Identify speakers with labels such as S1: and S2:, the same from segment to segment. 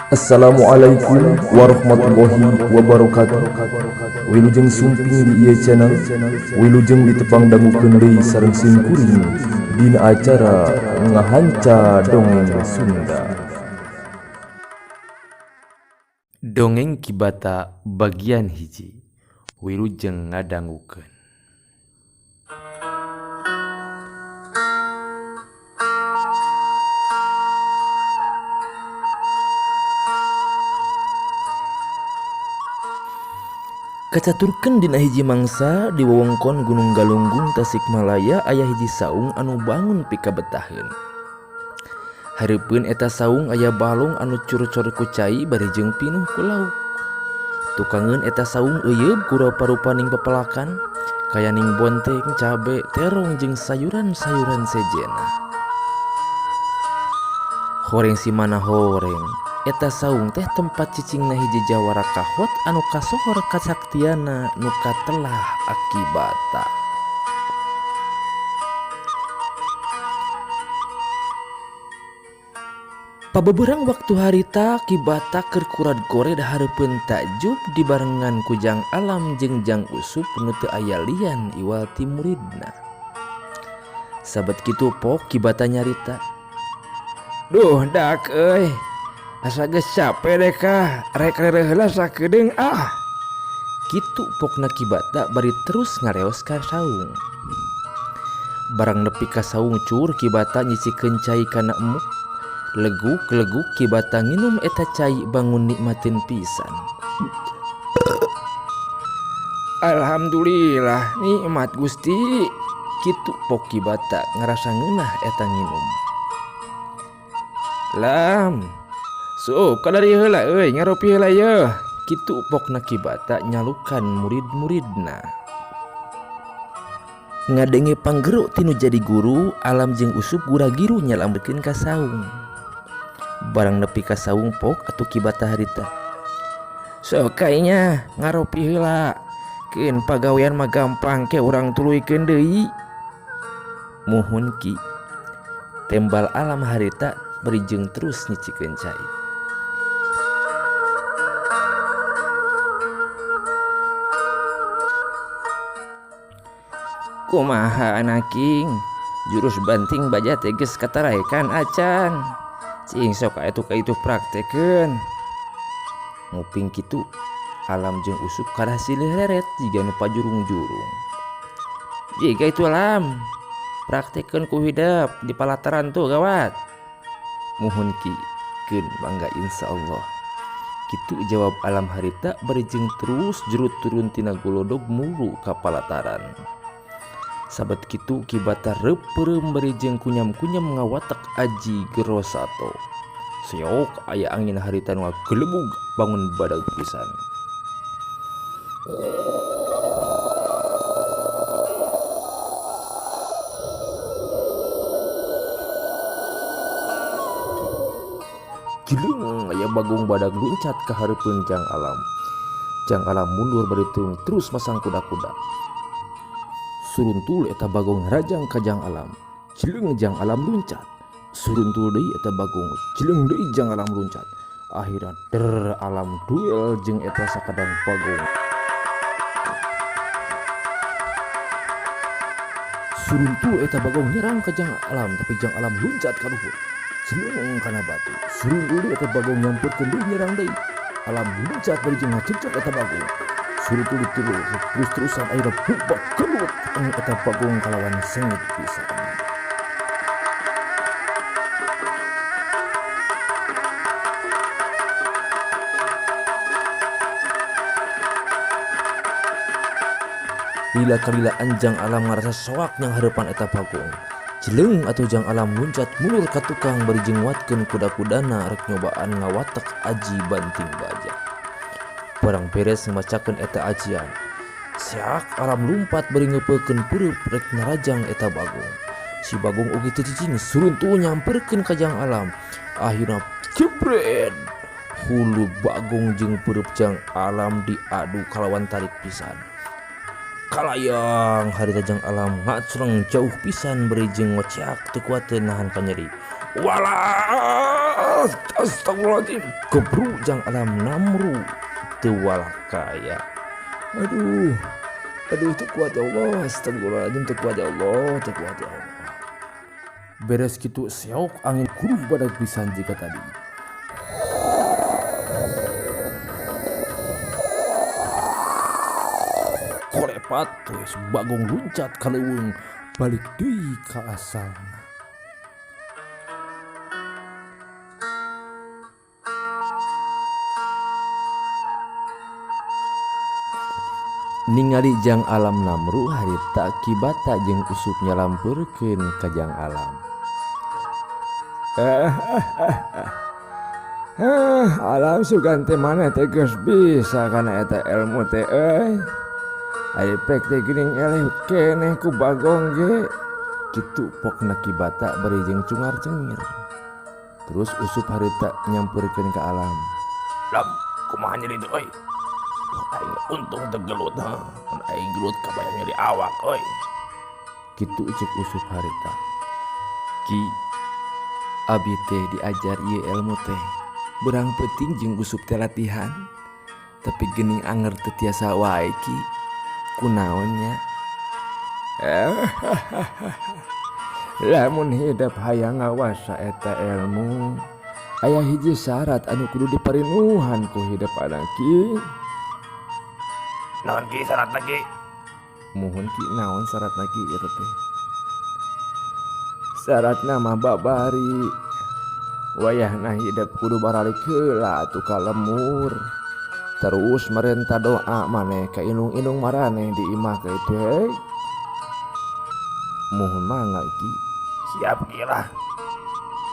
S1: Assalamualaikum warahmatullahi wabarakatuh. Wilujeng sumping di ieu channel. Wilujeng ditepang dangukeun deui sareng sim kuring dina acara ngahanca dongeng Sunda. Dongeng Ki Bata bagian hiji. Wilujeng ngadangukeun. Kacaturkeun dina hiji mangsa di wewengkon Gunung Galunggung Tasikmalaya aya hiji saung anu bangun pikabetaheun. Hareupeun eta saung aya balong anu curcor ku cai bari jeung pinuh ku lauk. Tukangeun eta saung euyeub ku rupa-rupaning pepelakan, kayaning bonteng, cabe, terong jeung sayuran-sayuran sejenna. Horeng si mana horeng, eta saung teh tempat cicingna hiji jawara kahot anu kasohor kasaktiana nu katelah akibata. Pabeberang waktu harita Ki Bata keur kurad kored hareupeun takjub dibarengan ku Jang Alam jeung Jang Usup nu teu aya lian iwal ti muridna. Sabet kitu pok Ki Bata nyarita.
S2: Duh dak euy, asa geus cape deh kah, rek rereh heula sakedeung ah.
S1: Kitu pokna Ki Bata bari terus ngareos ka saung. Barang nepi ka saung cur Ki Bata nyicikeun cai kana emuk. Leguk-leguk Ki Bata nginum eta cai bangun nikmatin pisan.
S2: Alhamdulillah nikmat Gusti.
S1: Kitu pok Ki Bata ngarasa ngeunah eta nginum.
S2: Lam, sup kadari heula euy ngaropi heula yeuh.
S1: Kitu pokna Ki Bata nyalukan murid-muridna. Ngadenge panggero tinu jadi guru, Alam jeung Usup gura-giru nyalambekeun ka saung. Barang nepi ka saung pok atuh Ki Bata harita.
S2: Sok kayaknya ngaropi heula. Keun pagawean mah gampang ke urang tuluykeun deui.
S1: Muhun Ki. Tembal Alam harita bari jeung terus nyicikeun cai.
S2: Kumaha anaking, jurus banting baja teh geus kataraekan acan. Cing sok atuh ka itu praktekeun.
S1: Nguping kitu Alam jeung Usup kalah silih reret jiga nu pajurung-jurung.
S2: Jiga itu Alam, praktekeun ku hidep di palataran tuh gawat.
S1: Muhun Ki, keun mangga insyaallah. Kitu jawab Alam harita bari jeung terus jurut turun tina golodog muru ka palataran. Sabet kitu Ki Bata reup-peureum bari jeung kunyam-kunyam ngawatek aji Gerosato. Seok aya angin harita nu ngagelebug bangun badag pisan. Jeleng aya bagong badag luncat ka hareupeun Jang Alam. Jang Alam mundur bari terus masang kuda-kuda. Suruntul eta bagong rajang ka Jang Alam. Jeleng Jang Alam luncat. Suruntul deui eta bagong. Jeleng deui Jang Alam luncat. Akhirna der Alam duel jeung eta sakadang bagong. Suruntul eta bagong nyerang ka Jang Alam, tapi Jang Alam luncat ka luhur. Jeleng kana batu. Suruntul deui eta bagong nyamperkeun deui nyerang deui. Alam luncat bari jeung ngacecek eta bagong. Suruntul terus-terusan akhirna bubak gelut eta bagong kalawan sengit pisan. Lila kalila anjang Alam ngarasa soak nyang hareupan eta bagong. Jeleng atuh Jang Alam luncat mulur ka tukang bari jeung nguatkeun kuda-kudana rek nyobaan ngawatek aji banting baja. Barang beres ngamacakeun eta ajian, seak Alam lumpat bari ngeupekeun peureub rek narajang eta bagong. Si bagong oge teu cicing suruntuh nyamperkeun ka Jang Alam. Akhirna jebret hulu bagong jeung peureub Jang Alam diadu kalawan tarik pisan. Kalayang harita Jang Alam ngacreng jauh pisan bari jeung ngoceak teu kuateun nahan kanyeri. Walah! Astagfirullahaladzim, gebru Jang Alam namru teu walakaya. Aduh, aduh, teu kuat ya Allah, astagfirullahaladzim, teu kuat ya Allah, teu kuat ya Allah. Beres kitu seok angin kuruh badag pisan jika tadi. Kolepat wes Bagong luncat ka leuweung balik deui ka asalna. Ningali Jang Alam namru harita Ki Bata jeung Usup nyalampeurkeun ka Jang Alam.
S2: Alam sugan teh maneh teh geus bisa kana eta ilmu teh euy. Ari pek teh geuning eleh keneh ku Bagong ge.
S1: Kitu pokna Ki Bata bari jeung cungar-cengir. Terus Usup harita nyampeurkeun ka Alam.
S3: Lam, kumaha nyeri teh euy? Aing untung teu gelut ha. Mun aing gelut kabayang nyeri awak euy.
S1: Kitu cek Usup harita. Ki, abi teh diajar ieu ilmu teh. Berang peuting jeung Usup teh latihan. Tapi geuning anger teu tiasa wae ki. Kunaon nya?
S2: Lamun hidep hayang ngawasa eta ilmu, aya hiji syarat anu kudu diparinuhan ku hidep anak ki.
S3: Naon ki syaratna ki?
S2: Muhun ki, naon syaratna ki eta teh? Syaratna mah babari. Wayahna hidep kudu baralik heula atuh ka lemur. Terus merenta doa maneh ka indung-indung maraneh di imah ka itu hei.
S1: Muhun mangga ki.
S3: Siap ki lah.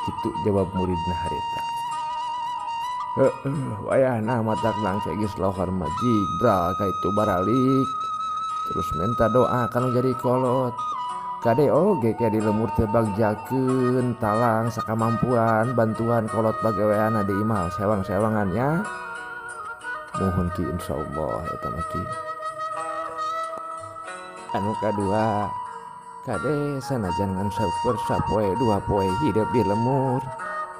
S1: Kitu jawab muridna harita.
S2: Heeh, wayahna matak nang geus lohor majibral ka itu baralik. Terus minta doa kanu jadi kolot. Kade oge ke di lemur teh bagjakeun talang sakamampuan bantuan kolot bagaweana di imah sewang-sewangannya.
S1: Muhun ki, insyaallah eta mah ki.
S2: Anu kadua, kade sanajan ngan saukur sapoe dua poe hidup di lemur,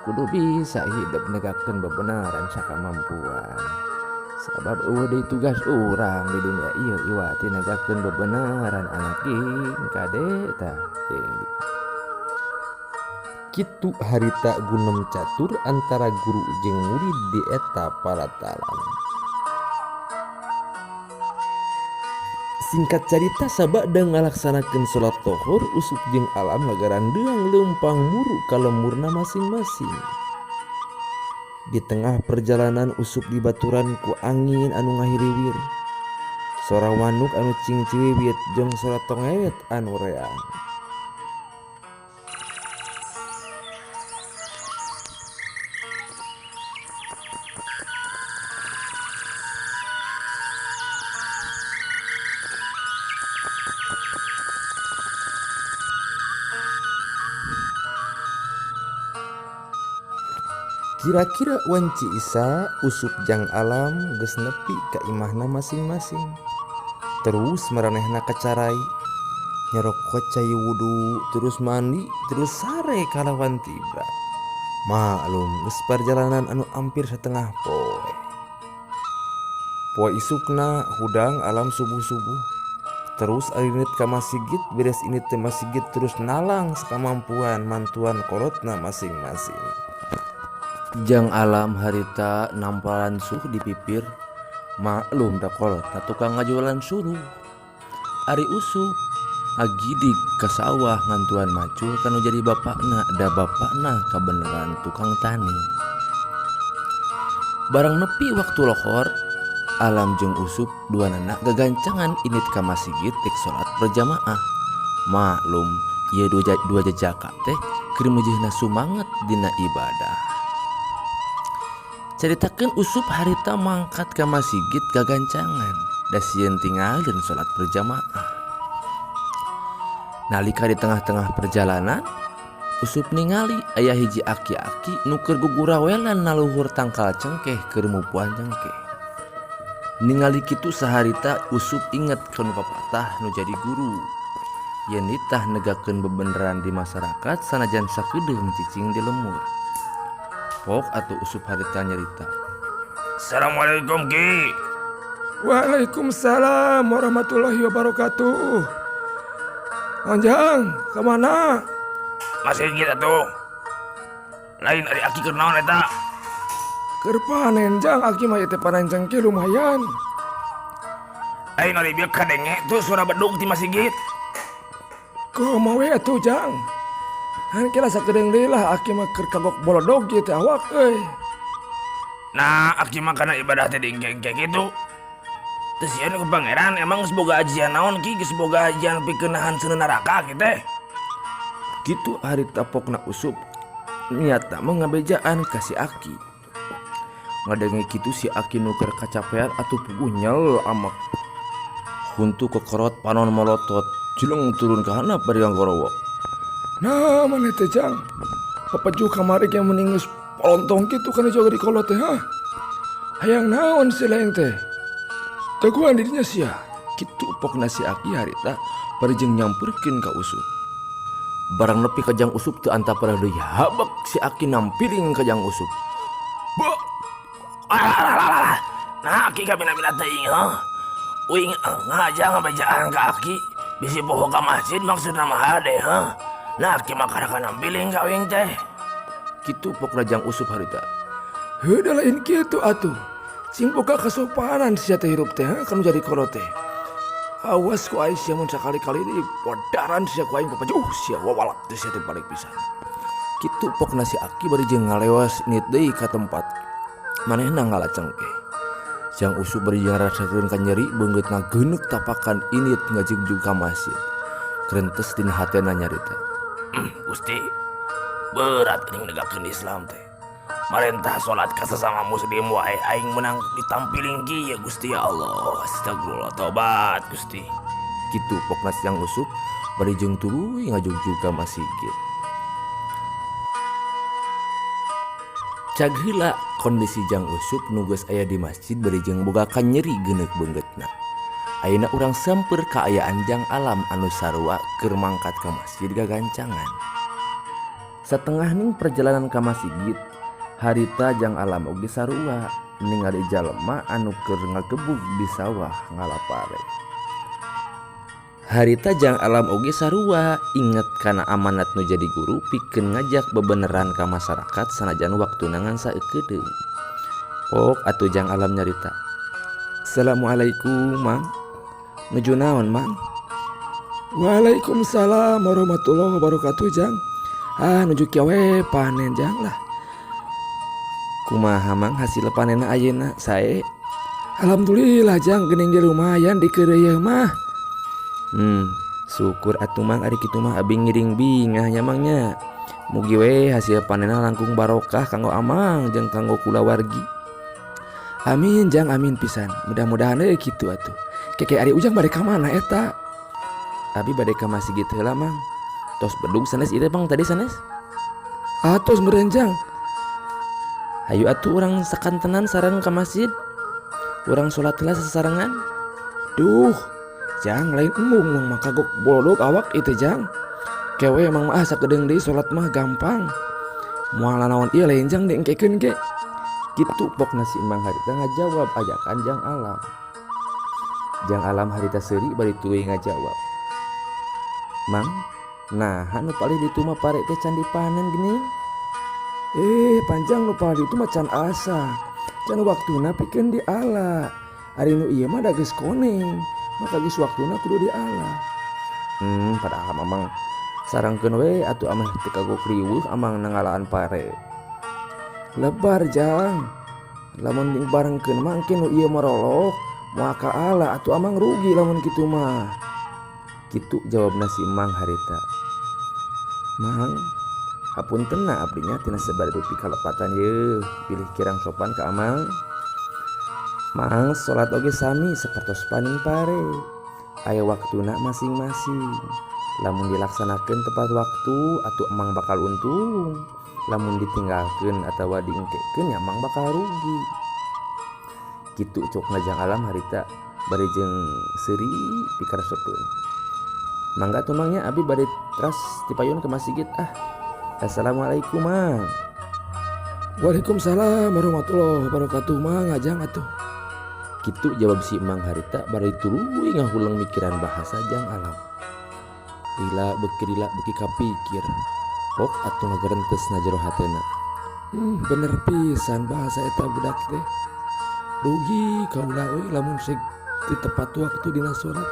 S2: kudu bisa hidup negakeun bebenaran sakamampuan. Sabab eueuh deui tugas urang di dunia ieu iwati negakeun bebenaran anak king kade tah.
S1: Kitu harita gunem catur antara guru jeung murid di eta palataran. Singkat carita sabada ngalaksanakeun salat lohor, Usup jeung Alam ngagarandeang leumpang muru ka lemurna masing-masing. Di tengah perjalanan Usup dibaturan ku angin anu ngahiriwir. Sora wanuk anu cing ciwiwit jeung sora tongewet anu reang. Kira-kira wanci Isa Usup jang Alam geus nepi ka imahna masing-masing. Terus maranehna kacarai, nyerokot cai wudu, terus mandi, terus sare kalawan tibra. Maklum geus perjalanan anu hampir setengah poe. Poe isukna hudang Alam subuh-subuh. Terus arinit ka masigit, beres ini teh masigit terus nalang sakamampuan mantuan kolotna masing-masing. Jang Alam harita nampalan suh di pipir, maklum da kolot na tukang ngajualan suruh. Ari Usup ngagidig ka sawah ngantuan macul kanu jadi bapakna, da bapakna kabeneran tukang tani. Barang nepi waktu lohor, Alam jeung Usup dua nana gagancangan init ka masigit rek salat berjamaah. Maklum ieu dua jejaka teh keur meujeuhna sumanget dina ibadah. Caritakeun Usup harita mangkat ka masigit gagancangan da sieun tinggalin salat berjamaah. Nalika di tengah-tengah perjalanan, Usup ningali aya hiji aki-aki nu keur gugurawelan na luhur tangkal cengkeh keur mupuan cengkeh. Ningali kitu saharita Usup inget ka nu papatah nu jadi guru. Yen nitah negakeun bebeneran di masyarakat sanajan sakedeung cicing di lemur. Pok atuh Usup harita nyarita.
S3: Assalamualaikum Ki.
S4: Waalaikumsalam warahmatullahi wabarakatuh. Anjang, kemana?
S3: Masih gitu atuh. Lain ari aki keur naon eta?
S4: Keur panen jang, aki mah ieu teh panen cengkeh lumayan.
S3: Aing ari bieu kadenge tuh suara bedug ti masigit.
S4: Kumaha we atuh jang? Han kira sakedeung deui lah aki mah keur kagok bolodog ieu teh awak euy.
S3: Nah, aki mah kana ibadah teh diengke-engke kitu. Teu sieun ku pangeran emang geus boga ajian naon ki geus boga ajian pikeun nahan seuneu neraka ki teh.
S1: Kitu harita pokna Usup niatna mah ngabejaan ka si Aki. Ngadenge kitu si Aki nu keur kacapean atuh puguh nyel amek. Huntu kekerot panon molotot jeleng turun ka handap bari ngagorowok.
S4: Nah, maneh teh jang. Papejuh kamari ge mending geus polontong kitu kana jaga di kolot teh hah. Hayang naon si lain teh? Teguhan dirinya sia.
S1: Kitu pokna si Aki harita bari jeung nyamperkeun ka Usup. Barang nepi ka jang Usup teu antapara deui habek si Aki nampiring ka jang Usup.
S3: Bu. Alah. Nah, aki kabina-bina teuing heuh. Uing ngaja ngabejaan ka aki bisi poho ka masjid maksudna mah hade heuh. Nah, aki mah karaka nampiling ka uing teh.
S1: Kitu pokna jang Usup harita.
S4: Heuh da lain kitu atuh. Cing boga kasopanan sia teh hirup teh kanu jadi kolot teh. Awas ku aing sia mun sakali-kali deui bodaran sia ku aing papajuh sia wawalak teh sia teh balik pisan.
S1: Kitu pokna si Aki bari jeung ngalewas nit deui ka tempat manehna ngala cengkeh. Jang Usup bari jeung ngarasakeun ka nyeri beungeutna geuneuk tapakan init ngajugjug ka masjid. Krentes dina hatena nyarita.
S3: Gusti, berat geuning negakeun Islam teh. Marentah salat ka sasama muslim wae aing meunang ditampiling kieu Gusti ya Allah. Astagfirullah tobat Gusti.
S1: Kitu pokna si Jang Usup bari jeung tuluy ngajugjug ka masigit. Cag heula kondisi Jang Usup nu geus aya di masjid bari jeung boga kanyeri geuneuk beungeutna. Ayeuna urang samper kaayaan Jang Alam anu sarua keur mangkat ka masjid gagancangan. Satengah ning perjalanan ka masigit, harita Jang Alam oge sarua ningali jalma anu keur ngagebug di sawah ngalapare. Harita Jang Alam oge sarua inget kana amanat nu jadi guru pikeun ngajak bebeneran ka masyarakat sanajan waktuna ngan saeukedeung. Pok atuh Jang Alam nyarita. Assalamualaikum Mang. Nuju naon Mang?
S4: Waalaikumsalam warahmatullahi wabarakatuh Jang. Ah nuju kieu we panen Jang lah.
S1: Kumaha Mang hasil panenna ayeuna sae?
S4: Alhamdulillah Jang geuning ge lumayan dikeureuyeung mah.
S1: Syukur atuh Mang ari kitu mah abi ngiring bingah nya Mang nya. Mugi we hasil panenna langkung barokah kanggo amang jeung kanggo kulawargi.
S4: Amin Jang, amin pisan. Mudah-mudahan euy kitu atuh. Keke ari Ujang bade ka mana eta?
S1: Abi bade ka masjid heula Mang. Tos bedug sanes ieu Mang tadi sanes?
S4: Atos meureun Jang.
S1: Hayu atuh urang sakantenan sareng ka masjid. Urang salat heula sasarengan.
S4: Duh, Jang lain embung Mang mah kagok bolodog awak ieu teh Jang. Kewe Mang mah sakedeung deui salat mah gampang. Moal nanaon ieu lain Jang diengkekeun ge.
S1: Kitu pokna si Mang harita ngajawab ajakan Jang Alam. Jang Alam harita seuri bari tuluy ngajawab. Mang, naha nu palih ditu mah pare teh can dipanen geuning?
S4: Panjang nu palih ditu mah can asa. Can waktuna pikeun diala. Ari nu ieu mah da geus koneng, maka geus waktuna kudu diala.
S1: Padahal mamang sarangkeun we atuh ameh teu kagok riweuh amang nangalaan pare.
S4: Lebar Jang. Lamun dibarengkeun mah engke nu ieu marolok, moal kaala atuh amang rugi lamun kitu mah.
S1: Kitu jawabna si Mang harita. Mang, hapuntenna abdinya tina sabari rupi kalepatan yeuh, pilih kirang sopan ka amang. Mang salat oge sami sapertos paning pare. Aya waktuna masing-masing. Lamun dilaksanakeun tepat waktu atuh emang bakal untung. Lamun ditinggalkeun atawa diengkekeun nya emang bakal rugi. Kitu cokna Jang Alam harita bari jeung seuri pikaresepeun. Mangga atuh Mang nya abi bade teras tipayun ke masjid ah. Assalamualaikum Mang.
S4: Waalaikumsalam warahmatullahi wabarakatuh mang ngajang atuh.
S1: Kitu jawab si Mang harita bari tuluy ngahuleng mikiran bahasa Jang Alam. Lila beuki lila beuki kapikir. Pok atuh ngagerentes na jero hatena.
S4: Bener pisan bahasa eta budak teh. Rugi kaula euy lamun seg di tepat waktu dina salat.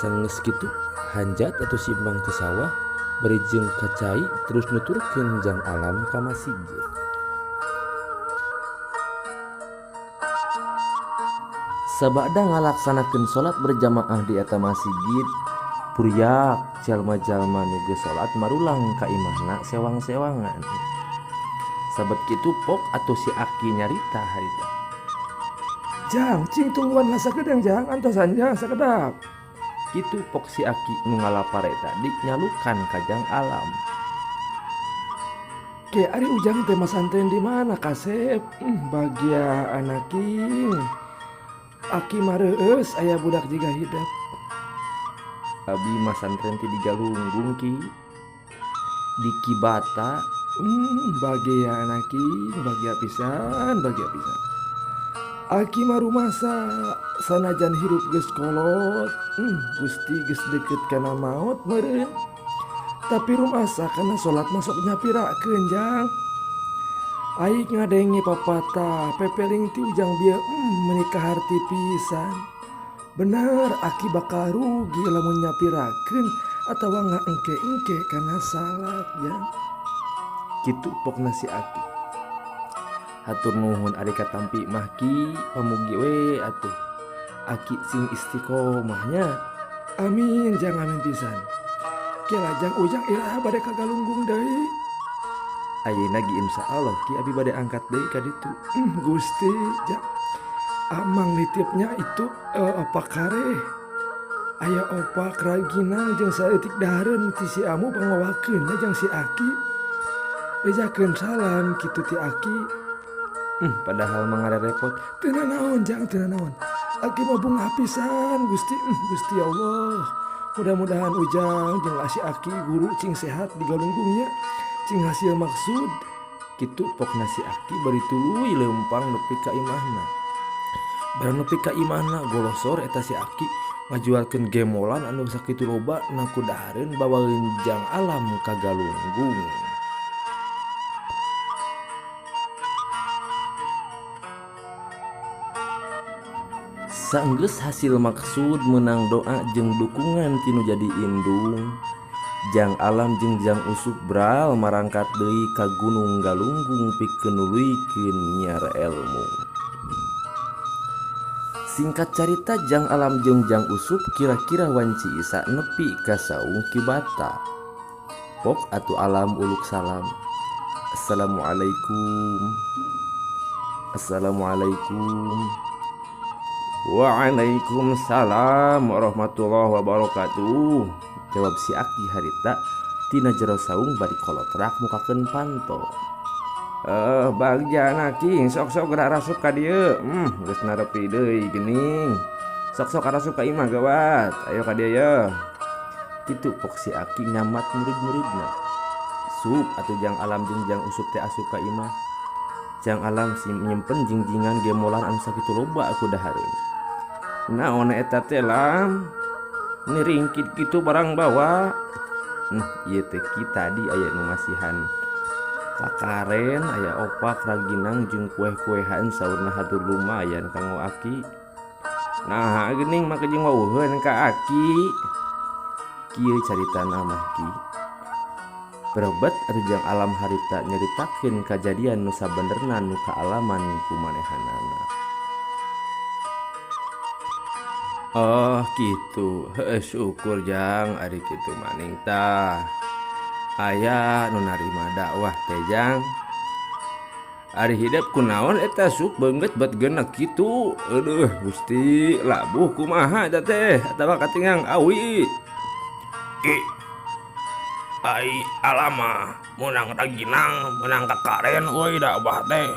S1: Sanggeus kitu hanjat atuh si Mang ti sawah bari jeung ka cai terus nuturkeun Jang Alam ka masigit. Sabada ngalaksanakeun salat berjamaah di eta masigit, puryak jalma-jalma nu geus salat marulang ka imahna sewang-sewangan. Sabet kitu pok atuh si Aki nyarita harita.
S4: Jang, cing tungguan lah sakedeng jang, antosan jang sakedap.
S1: Kitu pok si Aki nu ngalapare tadi nyalukan ka Jang Alam.
S4: Ke ari ujang teh masantren di mana kasep? Bagia anaking. Aki mareueus aya budak jiga hidep.
S1: Abi masantren teh di Galunggung ki. Di Kibata.
S4: Bagia anaking, bagia pisan, bagia pisan. Aki mah rumasa sanajan hirup geus kolot, Gusti geus deukeut kana maot meureun. Tapi rumasa kana salat masuk nyapirakeun jang. Aing ngadenge papatah pepeling ti ujang bieu meuni kaharti pisan. Bener aki bakal rugi lamun nyapirakeun atawa ngaengke-engke kana salat jang.
S1: Kitu pokna si Aki. Hatur nuhun ari katampi mah ki, pamugi we atuh. Aki sing istiqomahnya.
S4: Amin jang amin pisan. Kela jang ujang iraha bade ka Galunggung deui.
S1: Ayeuna ge insyaallah ki abi bade angkat deui ka ditu.
S4: Gusti jang. Amang nitipnya itu opak kare. Aya opak raginang jeung saeutik dahareun ti si amu pangawakeun jang si Aki. Bejakeun salam kitu ti Aki.
S1: Padahal mah ngarerepot.
S4: Teu nanaon jang, teu nanaon. Aki mah bungah pisan Gusti. Gusti Allah. Mudah-mudahan ujang jeung si Aki guru cing sehat di Galunggung nya. Cing hasil maksud.
S1: Kitu pokna si Aki bari tuluy leumpang nepi ka imahna. Barang nepi ka imahna golosor eta si Aki ngajualkeun gemolan anu sakitu loba na ku dahareun bawaeun Jang Alam ka Galunggung. Sanggeus hasil maksud menang doa jeung dukungan tinu jadi indung. Jang Alam jeung Jang Usup bral marangkat deui ka Gunung Galunggung pikeun nuluykeun nyiar elmu. Singkat carita Jang Alam jeung Jang Usup kira-kira wanci isa nepi ka saung Kibata. Pok atuh Alam uluk salam. Assalamualaikum. Assalamualaikum. Waalaikumsalam warahmatullahi wabarakatuh. Jawab si Aki harita tina jero saung bari kolotrak mukakeun panto. Bagja Aki sok-sok gerak rasup ka dieu. Geus narepi deui geuning. Sok-sok rasup ka imah gawat. Ayo ka dieu ye. Kitu pok si Aki nyamat murid-muridna. Sup atuh Jang Alam jeung Jang Usup teh asup ka imah. Jang Alam si nyimpen jingjingan gemolan anu sakitu loba aku dahareun. Naon eta teh Lam? Niringkit kitu barang bawa. Ieu teh ki tadi aya nu masihan kakaren, aya opak raginang jeung kueh-kuehan saurna hatur lumayan kanggo Aki. Nah, geuning make jeung wawuheun ka Aki. Kieu caritana mah ki. Berebet atuh Jang Alam harita nyaritakeun kajadian nu sabenerna nu kaalaman ku manehanana. Oh gitu, heuh syukur Jang ari kitu maning tah. Aya nu narima dakwah teh Jang. Ari hidep kunaon eta sup beungeut bet genek kitu. Aduh Gusti, labuh kumaha eta teh atawa katingang awi.
S3: Ki ai alama meunang raginang, meunang kakaren euy dakwah teh.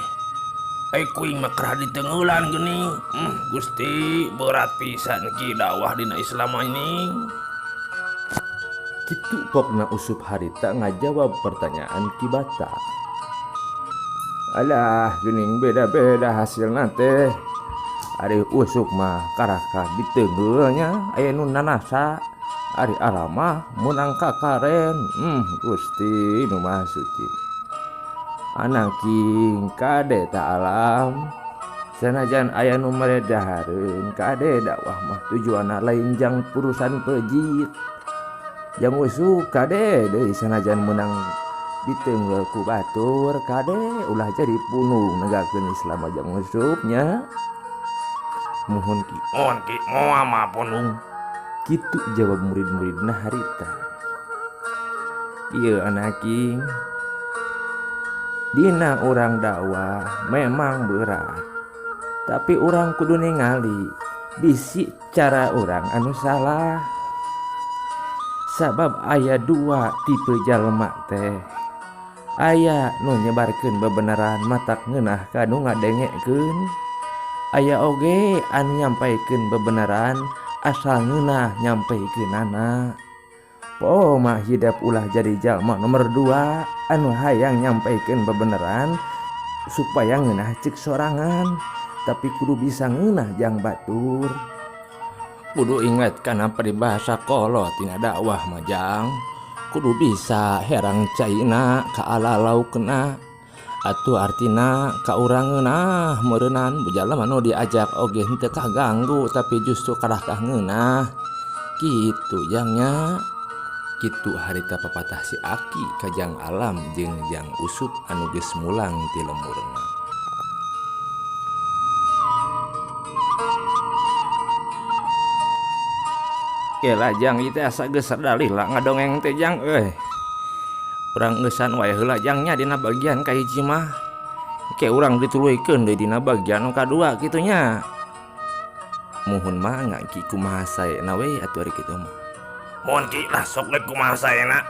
S3: Ai kuing mah kerah diteungeulan geuning. Gusti berat pisan ki dakwah dina Islam ini.
S1: Kitu pokna Usup harita ngajawab pertanyaan Kibata.
S2: Alah geuning beda-beda hasilna teh. Ari Usuk mah karaka diteungeul nya aya nu nanasa. Ari Alam mah meunang kakaren. Gusti nu Maha Suci. Anaking kade ta Alam. Sanajan aya nu mere dahareun kade dakwah mah tujuanna lain jang urusan pejit. Jang Usuk kade deui sanajan meunang diteungeul ku batur kade ulah jadi punung negakeun Islam jang Usuk nya. Muhun Ki.
S3: Muhun Ki, moal mah punung.
S2: Kitu jawab murid-muridna harita. Ieu anaking dina urang dakwah memang berat. Tapi urang kudu ningali bisi cara urang anu salah. Sabab aya dua tipe jalma teh. Aya nu nyebarkeun bebeneran matak ngeunah ka nu ngadengekeun. Aya oge anu nyampaikeun bebeneran asal ngeunah nyampaikeunana. Poho mah hidep ulah jadi jalma nomor 2 anu hayang nyampaikeun bebeneran supaya ngeunah ceuk sorangan. Tapi kudu bisa ngeunah jang batur. Kudu ingat kana peribahasa kolot tina dakwah mah jang. Kudu bisa herang caina ka ala laukna. Atuh artina ka urang ngeunah meureunnan jalma nu diajak oge henteu kaganggu tapi justru kalah ka ngeunah. Kitu jang nya. Kitu harita papatah si Aki ka Jang Alam jeung Jang Usup anu geus mulang ti lemurna. Kela jang ieu teh asa geus sadalih lah ngadongeng teh jang euy. Urang geusan wae heula jang nya dina bagian kahiji mah. Ke urang dituluykeun deui dina bagian nu kadua kitu nya. Muhun mah Ki kumaha saena we atuh ari kitu mah.
S3: Mohon Ki lah sok we kumaha saena.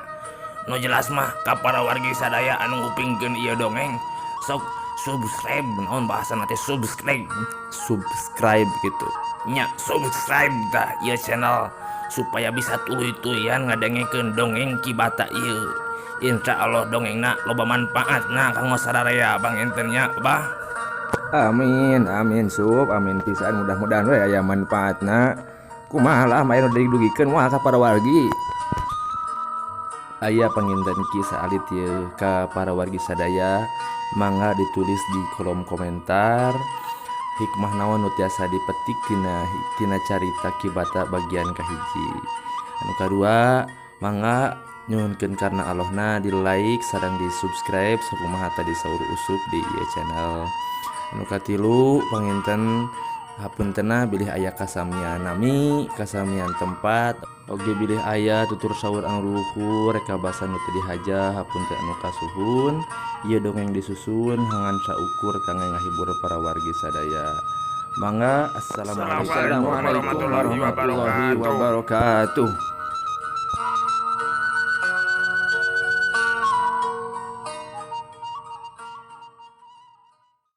S3: Nu jelas mah ka para wargi sadaya anu ngupingkeun ieu dongeng sok subscribe naon bahasana teh subscribe.
S2: Subscribe gitu.
S3: Nya subscribe tah ieu channel supaya bisa tuluy-tuluyan ngadengekeun dongeng Ki Bata ieu. Insya Allah dongengna loba manfaatna kanggo sararea panginten nya bah.
S2: Amin amin sup amin pisan mudah-mudahan we aya manfaatna. Kumaha lah mah anu didugikeun moal ka para wargi. Aya panginten Ki saalit ieu ka para wargi sadaya mangga ditulis di kolom komentar hikmah naon nu tiasa dipetik tina carita Ki Bata bagian kahiji. Anu kadua mangga nyuhunkeun karena Allahna di like sareng di subscribe sakumaha tadi saur Usup di ieu channel. Anu katilu panginten hapuntenna bilih aya kasamian nami, kasamian tempat, oge bilih aya tutur saur anu luhur reka basa nu teu dihaja hapunten anu kasuhun. Ieu dongeng disusun hangan saukur kangge ngahibur para wargi sadaya. Mangga assalamualaikum warahmatullahi wabarakatuh.